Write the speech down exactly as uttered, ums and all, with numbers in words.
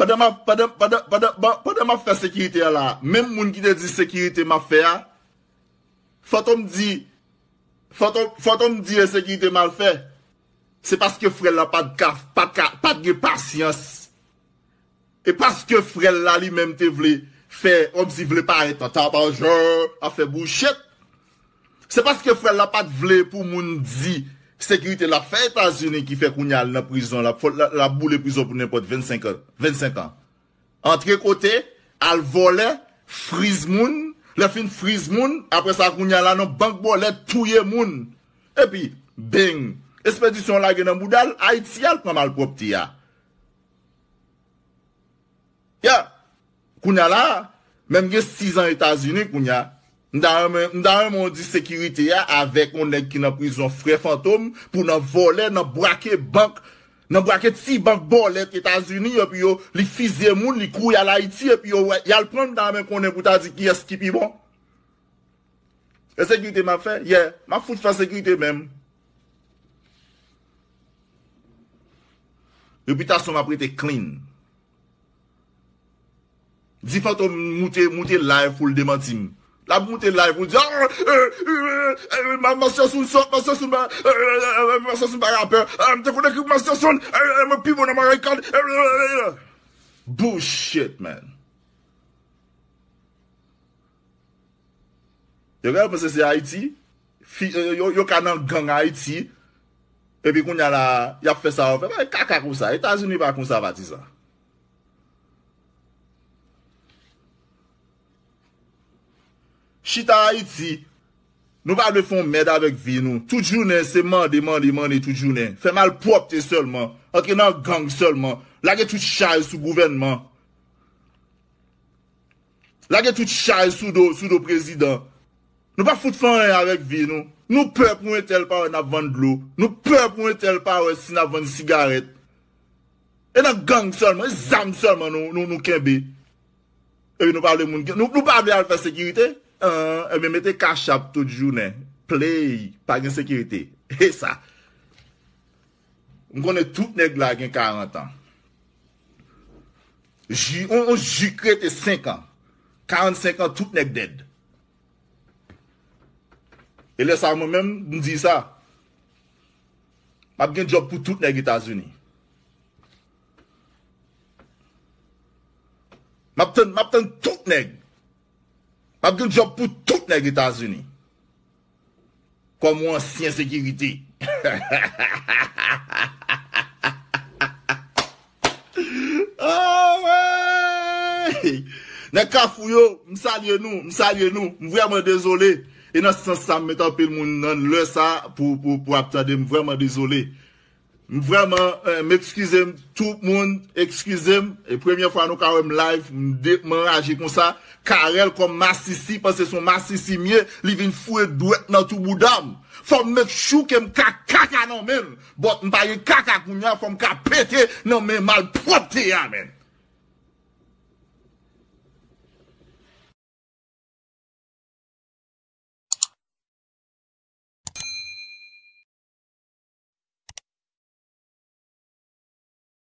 Pandan m ap, pandan, pandan, pandan, ban- pandan m ap fè sekirite a la, menm moun ki te di sekirite m ap fè a, Fantom di, Fantom, Fantom di e sekirite m al fè. Se paske frè l la pa t ka, pa t ka, pa t gen pasyans. E paske frè l la li menm te vle fè, kòmsi vle parèt an tabajan, ap fè bouchet. Se paske frè l la pa t vle pou moun di sekirite l ap fè Etazini ki fè kounye a l nan prizon, l ap, fò- l ap boule prizon pou nenpòt vennsenk an, vennsenk an. Antre kote, al vòlè, friz moun, lè fin friz moun, apre sa kounye a la nan bank bòlèt touye moun. Epi, beng, espedisyon lage nan bouda l, Ayiti al pran malpwòpte a. Ya, kounye a la, menm gen sis an Etazini kounye a, m ta renmen, m ta renmen w di sekirite a avèk yon nèg ki nan prizon, frè Fantom, pou nan vòlè, nan brake bank, nan brake ti bank bòlèt Etazini, epi yo, li fizye moun, li kouri al Ayiti, epi yo, wè, y al pran l, m ta renmen konnen pou ta di kiyès ki pi bon. E sekirite m ap fè? Yeah, m ap fout fè sekirite menm. Repitasyon m ap rete clean. Di Fantom moute, moute live pou l demanti m. L ap moute live pou l di, ah, eh, eh, eh, ma- Master Sound sòt, Master Sound pa, eh, eh, eh, Master Sound pa rapè. Eh, m te konnen ki Master Sound, eh, eh, mwen pi bon nan Marikad. Eh, eh, eh, eh. Bullshit, man. Yo ka panse se Ayiti. Fi- yo, yo, yo ka nan gang Ayiti. Epi kounye a la, y ap fè sa yo fè. Bagay kaka konsa. Etazini pa konsa, patizan. Chita Ayiti, nou pa vle fè yon mèd avèk vi nou. Tout jounen, se mande, mande, mande tout jounen. Fè malpwòpte sèlman. Antre nan gang sèlman. Lage tout chay sou gouvènman. Lage tout chay sou do, sou do prezidan. Nou pa fout fè anyen avèk vi nou. Nou pè pou entèl pa wè n ap vann dlo. Nou pè pou entèl pa wè si n ap vann sigarèt. E nan gang sèlman, e zam sèlman nou, nou, nou kenbe. Epi nou pa vle moun, nou, nou pa vle al fè sekirite? An, ebyen mete kachap tout jounen. Play, pa gen sekirite. E sa. M konnen tout nèg la gen karant an. Ji, on, on jik rete senk an. Karannsenk an, tout nèg dead. E lè sa, mwen menm, m di sa. M ap gen djòb pou tout nèg Etazini. M ap tann, m ap tann tout nèg. M ap gen djòb pou tout nèg Etazini. Kòm yon ansyen sekirite. Ah, wey! Nèg Kafou yo, m salye nou, m salye nou. M vrèman dezole. E nan sans sa, m met anpil moun nan lè sa pou, pou, pou ap tande m. Vrèman dezole. M vrèman, eh, m ekskize m, tout moun, ekskize m. E premyè fwa nou ka wè m live, m de- m anraje konsa. Carel kòm masisi, panse se yon masisi m ye, li vin foure dwèt nan tou bouda m. Fò m make sure ke m ka kaka nan men l. But m pa gen kaka kounye a, fò m ka pete nan men malpwòpte a, man.